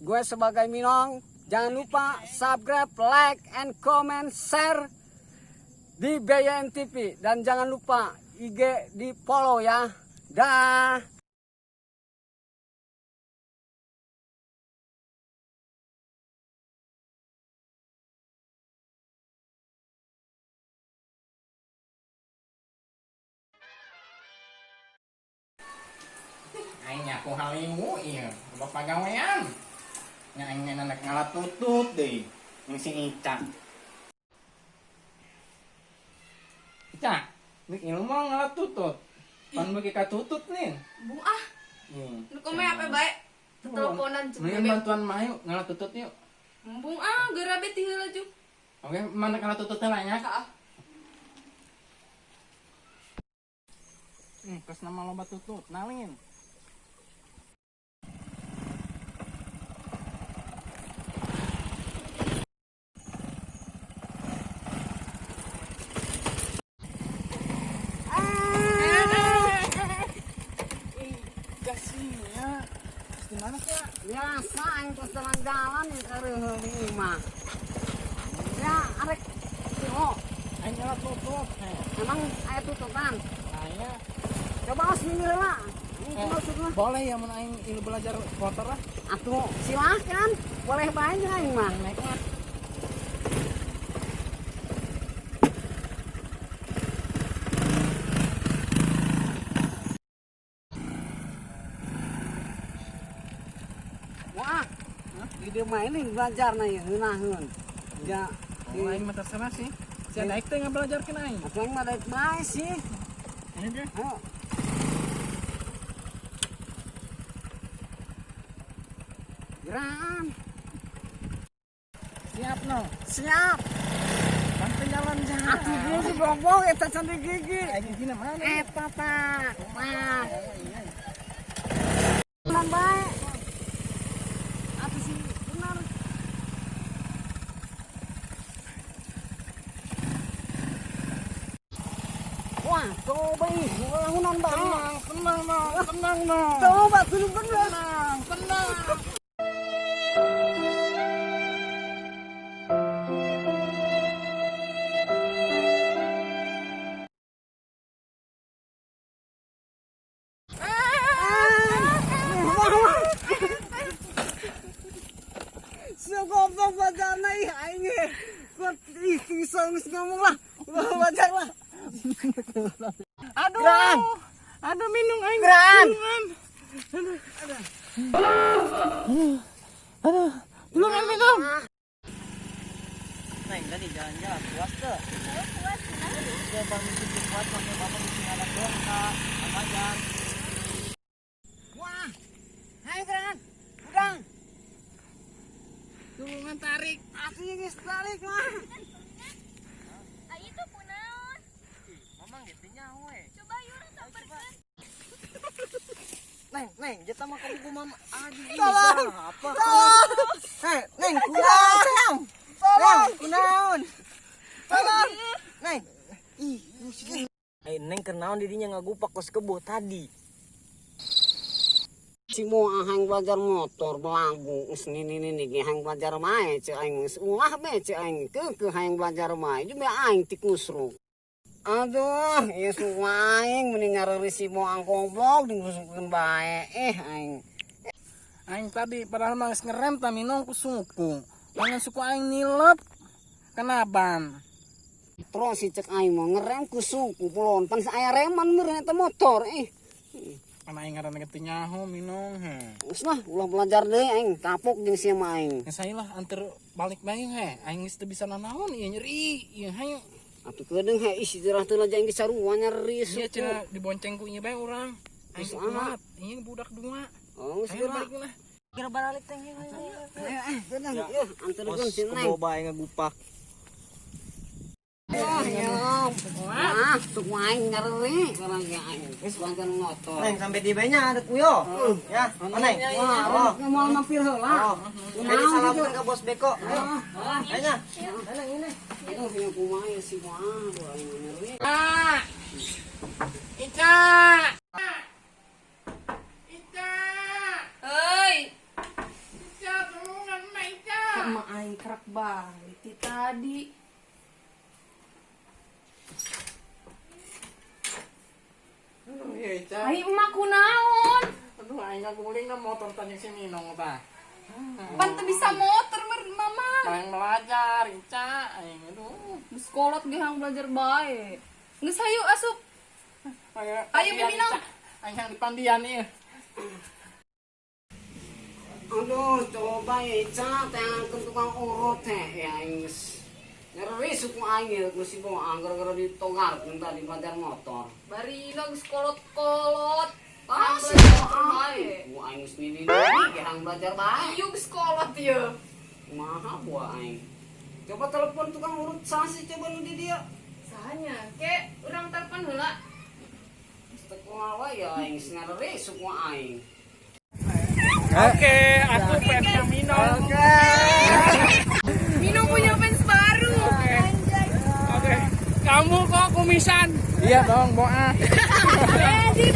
Gue sebagai Minong, jangan lupa subscribe, like, and comment, share di BYN TV. Dan jangan lupa IG di follow ya. Dah. Aing nyaku haliwu ieu, loba pagawean. Nya aing anak ngalah tutut deui. Yang si Ica. Ica, nik ilu mau ngalah tutut. Pan beuki ka tutut nih. Bung ah, nu kumaha apa bae? Teleponan jeung Mendingan bebe. bantuan mah yuk ngalah tutut yuk. Embung ah, geura be ti heula jeung. Oke, mana ngalah tutut teh lah nya. Heeh. Kes nama loba tutut, nalin. Gimana sih? Biasa aing terus jalan-jalan ya kareuheung di imah. Ya, arek oh, Aing ngalah tutut. Emang aya tututan. Aya. Coba os minggu heula. Ini maksudna. Boleh ya mun aing ilu belajar motor lah. Atuh silahkan, boleh bae jeung aing mah. Naik mah. Wah, di dieu mah ini belajar na ieu ngeunaheun. Ya, Oh, aing mah terserah sih. Si daek teh ngabelajarkeun aing. atuh aing mah daek bae sih. Ayo ge. Ayo. Geran. Siap no. Siap. Bantu jalan jalan. Atuh gigi goblok eta candi gigi. Aing gigi na mana? Eta tah. Mah. Jalan bae. Atuh si benar. Wah, coba ih, lahunan bae. Tenang, tenang no, tenang no. Coba dulu bener. Tenang, tenang. Goblok belajarna ih aing ge. Kuat ih bisa geus ngomong lah. Belajar lah. Aduh. Geran. Aduh minum aing. Geran. Tulungan. Aduh. Aduh. Tulungan minum. Neng, tadi jalan-jalan puas tuh. Puas, kunaon? Ya bang misi puas pakai bapak misi anak doang kak. Sama. Wah. Hayo gerangan. Udang. Tulungan tarik. Atuh geus tarik mah. Ah, itu kunaon? Mamang gitu nyaho we. Coba yuk urang samperkeun. Neng, neng, jeta mah kamu mama. Aduh, ini Tolong. apa? Hei, neng, kunaon? Neng, kunaon? Tolong. Neng. Ih, eh, neng kenaon dirinya ngagupak kos kebo tadi. Si moal hayang belajar motor belagu geus nini nini ge hayang belajar mae ceu aing geus ulah be ceu aing keukeuh hayang belajar mae jeung aing tikusruk. Aduh, ieu suku aing mending ngareureuh si moal goblok dingusukkeun bae eh aing. Aing tadi padahal mah geus ngerem ta minum ku suku. Langan suku aing nilep. Kena ban. Terus si cek aing mah ngerem ku suku pulon pan aya reman meureun eta motor eh. Kana aing ngaranna ge teu nyaho minum he. Geus lah ulah belajar deui aing kapok jeung sia mah aing. Geus saya lah anter balik bae he. Aing geus teu bisa nanaon ieu nyeri. Ieu hayu. Atuh keudeung he ih si jirah teu aing geus sarua nyeri Ieu suku. cenah dibonceng ku ieu bae urang. Aing Geus kuat. Ieu budak dua. Oh, geus Ayo geura. balik lah. Kira balik teh. Ayo eh keudeung ieu anterkeun Kos si Neng. kebo bae ngagupak. Wah, ya. Wah, suku aing nyeri karena ge aing. Geus belajar motor. Neng, sampai di nya ada kuyo. Ya, oh, Neng. Wah, Oh. mau mampir heula. Oh. Jadi salamkan ke bos Beko. Ayo. Ayo nya. Neng, ini. Aduh, punya kumaha ya si wah, aing nyeri. Ica. Ica. Ica. Heuy, Ica, tolong. Balik ti tadi. Aduh, ya, Ica. Ai emak kunaon? Aduh, aing ngaguling na motor tanya si Minong ta. Pan teu bisa motor mer mama. Aing belajar, Ica. Aing aduh. Geus kolot ge hayang belajar bae. Geus hayu asup. Ayo, Ayo, Minong. Aing yang dipandian ieu. Aduh, coba ya Ica, tangan tukang urut teh ya aing geus. Nyeri suku aing ya, geus si boang gara-gara ditogar tadi belajar motor. Bari geus kolot-kolot. Ah, Hayang si belajar boang. bae. Ku aing geus nini nini ge hayang belajar bae. Ieu geus kolot ieu. Kumaha buah aing. Coba telepon tukang urut sasi coba nu di dia. Sahanya ke urang telepon heula. Teu kumaha ya aing geus nyeri suku aing. Oke, aku fans Minong. Oke. Minong punya fans baru. Oke. Kamu kok kumisan? Iya dong, boa. Eh, di